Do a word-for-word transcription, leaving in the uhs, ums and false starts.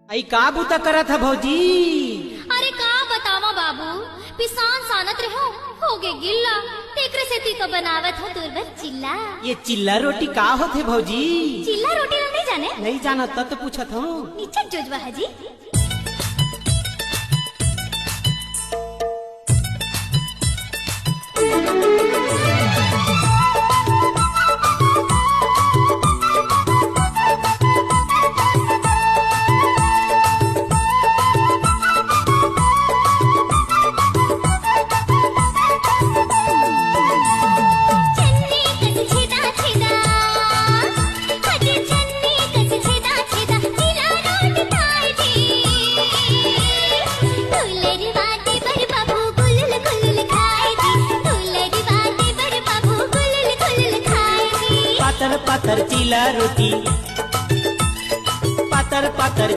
अई का बूता करत ह भौजी? अरे का बतावा बाबू, पिसान सानत रहो, होगे गिल्ला, तेकरे सेती तो बनावत हो तोर बर चिल्ला। ये चिल्ला रोटी का होथे भौजी? चिल्ला रोटी ला नहीं जाने? नहीं जानत त तो पूछत हूँ। निचट जोजवा है जी। पातर पातर चीला रोटी, पातर पातर